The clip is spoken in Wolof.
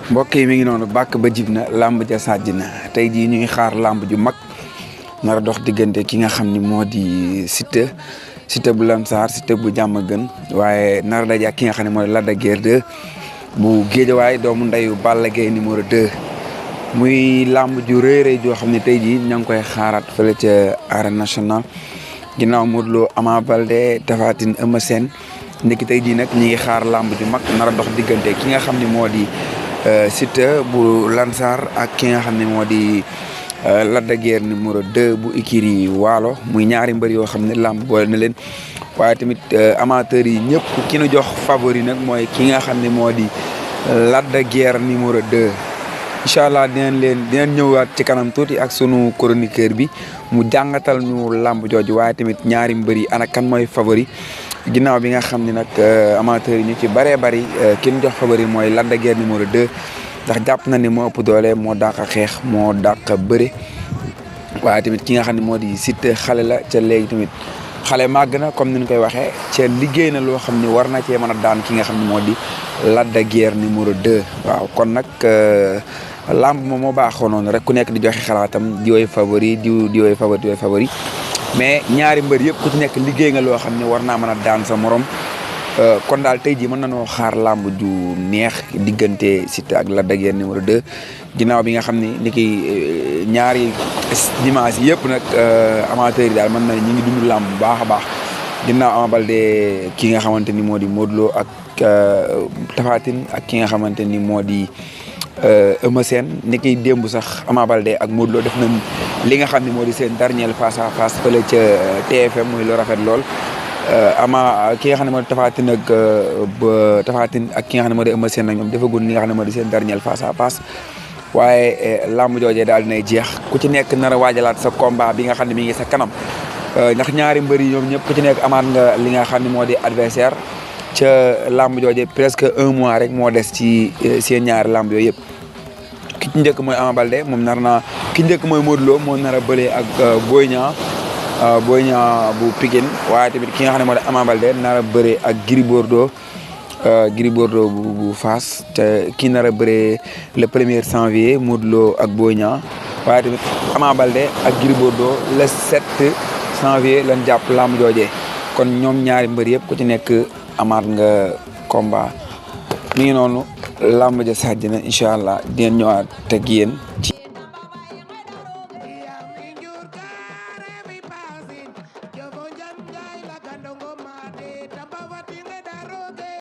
mbokk yi mi ngi noonu bàkk ba jib na làmb ja sàjj na tey jii ñu ngi xaar làmb ju mag nar a dox diggante ki nga xam ni moo di Siteu bu Lansar Siteu bu Diamaguène waaye nar a daje ak ki nga xam ne moo di Lac de Guiers 2 bu Guédiawaye doomu ndeyu Balla Gaye numéro 2 muy làmb ju rëy joo xam ne tey jii ña ngi koy xaaraat fële ca arène nationale ginnaaw Modou Lo Ama Baldé Tapha Tine Eumeu Sène ndekki tey jii nag ñi ngi xaar làmb ju mag nar a dox diggante ki nga xam ne moo di Siteu bu Lansar ak ki nga xam ne moo di Lac de Guiers numéro 2 bu Ikiri Waalo muy ñaari mbër yoo xam ne làmb boole na leen waaye tamit amateurs yi ñëpp ki nu jox favori nag mooy ki nga xam ne moo di Lac de Guiers numéro 2 incha allah dinañ ñëwaat ci kanam tuuti ak sunu chroniqueur bi mu jàngatal ñu làmb jooju waaye tamit ñaari mbër yi ana kan mooy favori ginnaaw bi nga xam ne nag amateurs yi ñu ci bëree bëri ki ñu jox favori mooy Lac de Guiers numéro 2 ndax jàpp na ni moo ëpp doole moo dàq xeex moo dàq bëre waaye tamit ki nga xam ne moo di Siteu xale la ca léegi tamit xale màgg na comme ni ñu koy waxee ca liggéey na loo xam ni war na cee mën a daan ki nga xam ne moo di Lac de Guiers numéro 2 waaw kon nag lamb moom moo baaxoo noonu rek ku nekk di joxe xalaatam di woy favori di woy favori mais ñaari mbër yëpp ku ci nekk liggéey nga loo xam ne war naa mën a daan sa morom kon daal tey jii mën nañoo xaar lamb ju neex diggante Siteu ak Lac de Guiers numéro 2 ginnaaw bi nga xam ni ki ñaari dimanche yëpp nag amateurs yi daal mën na ñu ngi dund lamb bu baax a baax ginnaaw Ama Baldé ki nga xamante ni moo di Modou Lo ak Tapha Tine ak ki nga xamante ni moo di Eumeu Sène ni ki démb sax Ama Baldé ak Modou Lo def nañ li nga xam ne moo di seen dernier face à face fële ca TFM muy lu rafet lool ki nga xam ne moo di Tapha Tine ak ki nga xam ne moo di Eumeu Sène nag ñoom defagul li nga xam ne moo di seen dernier face à face waaye lamb joojee daal dinay jeex ku ci nekk nar a waajalaat sa combat bi nga xam ne mi ngi sa kanam ndax ñaari mbër yi ñoom ñëpp ku ci nekk amaat nga li nga xam ne moo di adversaire ca lamb jooje presque 1 mois rek moo des ci seen ñaari lamb yooyu yëpp ki ci njëkk mooy Ama Baldé moom ki njëkk mooy Modou Lo moo nar a bëlee ak Boy Niang bu Pikine waaye tamit ki nga xam ne moo di Ama Baldé nar a bëree ak Gris Bordeaux bu Fass te kii nar a bëree le 1er janvier Modou Lo ak Boy Niang waaye tamit Ama Baldé ak Gris Bordeaux le 7 janvier lañ jàpp lamb joojee kon ñoom ñaari mbër yëpp ku ci nekk amaat nga combat mi ngi noonu lamb ja sàjj na incha allah dinañ ñëwaat teg yéen